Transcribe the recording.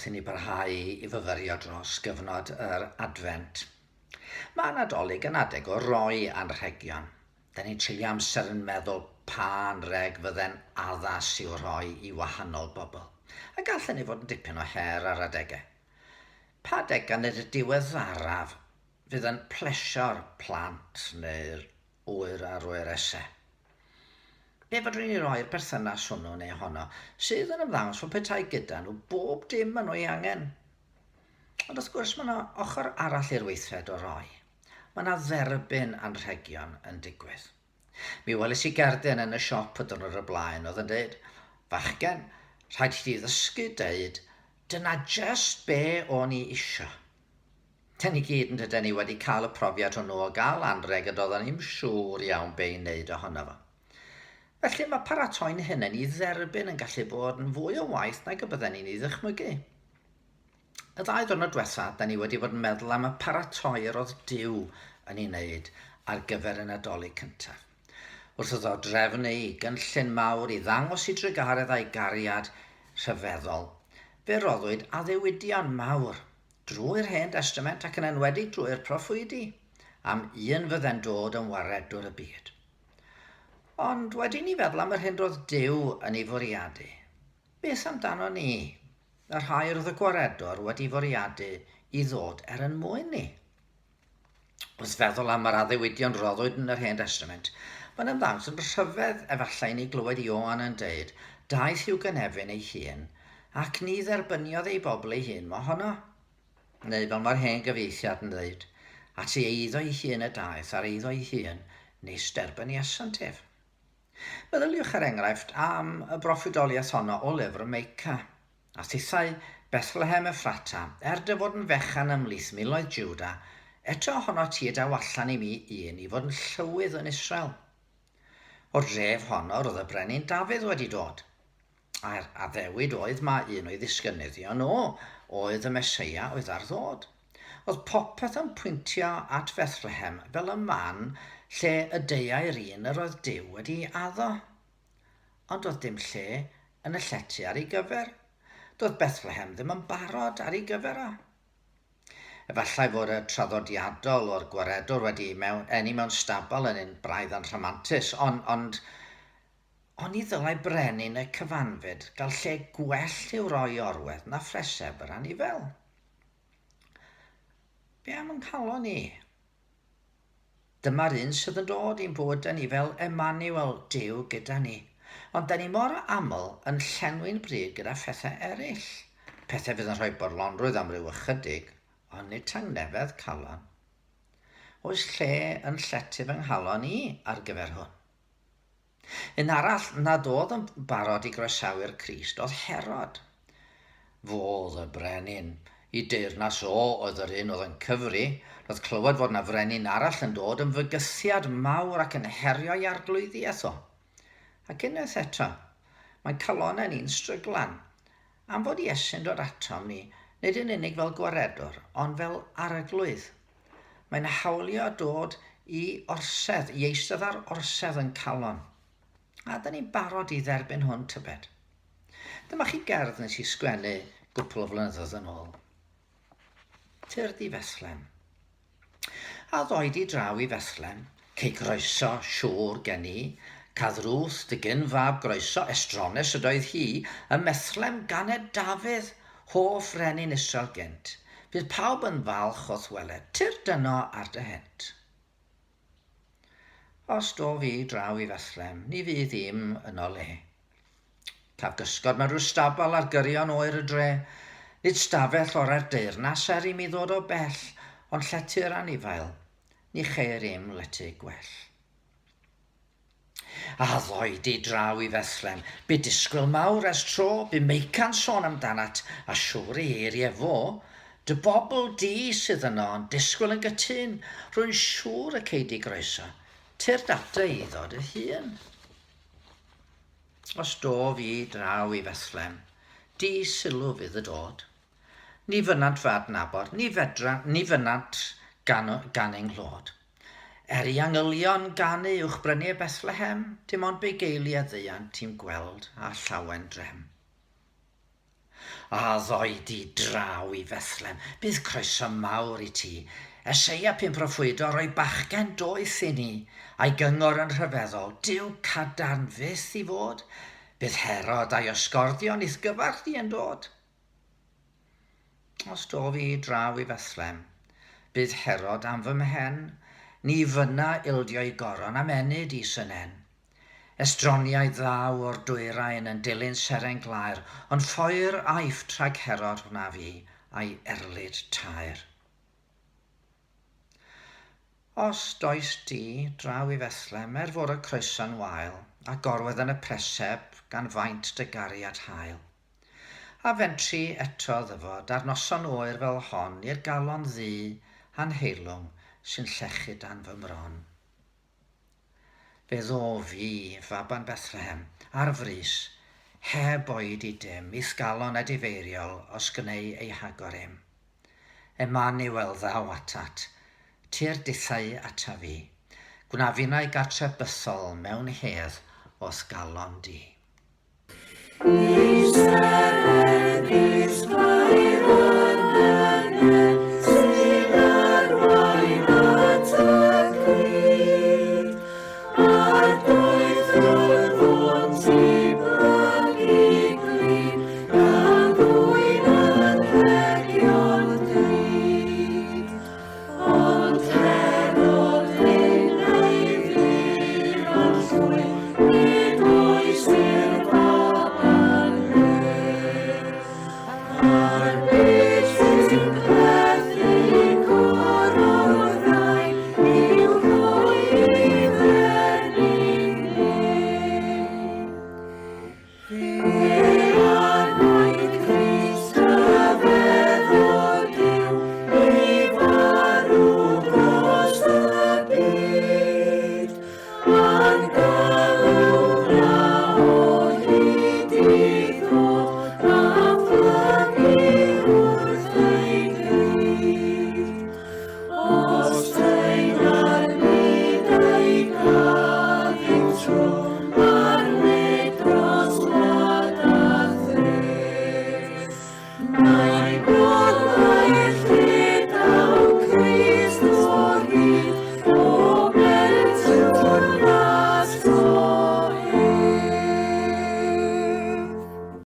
wrth i ni barhau i fyfyrio dros gyfnod yr Adfent. Mae Nadolig yn adeg o roi anrhegion. Da ni'n treulio amser yn meddwl pa anrheg fydde'n addas i'w rhoi i wahanol bobl. A gall hynny fod yn dipyn o her ar adegau. Pa adegau nid y diweddaraf fydd yn plesio'r plant neu'r ŵyr a'r wyresau? Be fedrwn ni roi i'r berthynas hwnnw neu honno sydd yn ymddangos fel petai gyda nhw bob dim maen nhw ei angen? Ond wrth gwrs mae yna ochr arall i'r weithred o roi. Mae yna dderbyn anrhegion yn digwydd. Mi welis i gerdyn yn y siop y diwrnod o'r blaen oedd yn deud, Fachgen, rhaid i ti ddysgu deud, dyna jyst be o'n i isio. Dyn ni gyd yn dyden ni wedi cael y profiad hwnnw o gael anrheg a doedden ni'm siŵr iawn be i wneud ohono fo. Felly mae paratoi'n hunain i dderbyn yn gallu bod yn fwy o waith nag y bydden ni'n ei ddychmygu. Y ddau ddwrnod diwetha, da ni wedi bod yn meddwl am y paratoi yr oedd Duw yn ei wneud ar gyfer y Nadolig cyntaf. Wrth iddo drefnu ei gynllun mawr i ddangos ei drugaredd a'i gariad rhyfeddol, fe roddwyd addewidion mawr drwy'r Hen Destament ac yn enwedig drwy'r proffwydi, am un fydde'n dod yn waredwr y byd. Ond wedi ni feddwl am yr hyn roedd Duw yn ei fwriadu, beth amdano ni, y rhai roedd y gwaredwr wedi fwriadu i ddod er yn mwyn ni? Wrth feddwl am yr addewidion roddwyd yn yr Hen Destament, mae'n ymddangos yn rhyfedd efallai i ni glywed Ioan yn deud, Daeth i'w gynefin ei hun, ac ni dderbyniodd ei bobl ei hun mohono. Neu fel mae'r hen gyfieithiad yn dweud, At ei eiddo ei hun y daeth, a'r eiddo ei hun nis derbyniasant ef. Meddyliwch er enghraifft am y broffwydoliaeth honno o lyfr Meica. A thithau, Bethlehem Effrata, er dy fod yn fechan ymhlith miloedd Jwda, eto ohono ti y daw allan i mi un i fod yn llywydd yn Israel. O'r dref honno roedd y brenin Dafydd wedi dod. A'r addewid oedd mae un o'i ddisgynyddion o oedd y Meseia oedd ar ddod. Oedd popeth yn pwyntio at Fethlehem fel y man lle y deuai'r un yr oedd Duw wedi addo. Ond doedd dim lle yn y llety ar ei gyfer. Doedd Bethlehem ddim yn barod ar ei gyfer o. Efallai fod y traddodiadol o'r gwaredwr wedi mewn, eni mewn stabal yn un braidd anrhamantus, ond, ond oni ddylai brenin y cyfanfyd gael lle gwell i'w roi i orwedd na phreseb yr anifel? Be am yng nghalon i? Dyma'r un sydd yn dod i'n bywydau ni fel Emmanuel, Duw gyda ni. Ond da ni mor aml yn llenwi'n bryd gyda phethau eraill. Pethau fydd yn rhoi bodlonrwydd am ryw ychydig, ond nid tangnefedd calon. Oes lle yn llety fy nghalon i ar gyfer hwn? Un arall nad oedd yn barod i groesawu'r Crist oedd Herod. Fo oedd y brenin. I deyrnas o oedd yr un oedd yn cyfri. Roedd clywed fod na frenin arall yn dod yn fygythiad mawr ac yn herio i arglwyddiaeth o. Ac unwaith eto, mae calonnau ni'n stryglan am fod Iesu'n dod atom ni, nid yn unig fel gwaredwr, ond fel arglwydd. Mae'n hawlio dod i orsedd, i eistedd ar orsedd yn calon. A da ni'n barod i dderbyn hwn, tybed? Dyma chi gerdd nes i sgwennu gwpl o flynyddoedd yn ôl. Tyrd i Fethlem. A ddoi di draw i Fethlem, cei groeso, siŵr gen i, Cadd Ruth, dy gyn fab groeso, estrones ydoedd hi, ym Methlem ganed Dafydd, hoff frenin Israel gynt. Bydd pawb yn falch o'th weled, tyrd yno ar dy hynt. Os dof i draw i Fethlem, ni fydd i'm yno le. Caf gysgod mewn rhyw stabal ar gyrion oer y dre. Nid stafell orau'r deyrnas er i mi ddod o bell, ond llety'r anifail, ni cheir im lety gwell. A ddoi di draw i Fethlem, bu disgwyl mawr ers tro, bu Meica'n sôn amdanat, a siŵr ei eiriau fo. Dy bobl di sydd yno yn disgwyl yn gytûn, rwy'n siŵr y cei di groeso, tyrd at dy eiddo dy hun. Os dof i draw i Fethlem, di sylw fydd y dod. Ni fynnant fy adnabod, ni fedra, ni fynnant gan, gan ein nghlod. Er i angylion ganu uwch bryniau Bethlehem, dim ond bugeili a ddeuant i'm gweld â llawen drem. A ddoi di draw i Fethlem, bydd croeso mawr i ti. Eseia pu'n proffwydo roi bachgen doeth i ni, a'i gyngor yn rhyfeddol, Duw cadarn fyth i fod. Bydd Herod a'i osgorddion i'th gyfarch di yn dod. Os dof i draw i Fethlem, bydd Herod am fy mhen, ni fynna ildio'i goron am ennyd is yn en. Estroniaid ddaw o'r dwyrain yn dilyn seren glaer, ond ffoi'r Aifft rhag Herod wna fi, a'i erlid taer. Os does di draw i Fethlem, er fod y croeso'n wael, a gorwedd yn y preseb gan faint dy gariad hael. A fentri eto ddyfod ar noson oer fel hon i'r galon ddu anheilwng sy'n llechu dan fy mron. Fe ddof fi, faban Bethlehem, ar frys, heb oedi dim, i'th galon edifeiriol os gnei ei hagor im. Emmanuel ddaw atat, tyrd dithau ata fi, gwna finnau gartref bythol mewn hedd o'th galon di.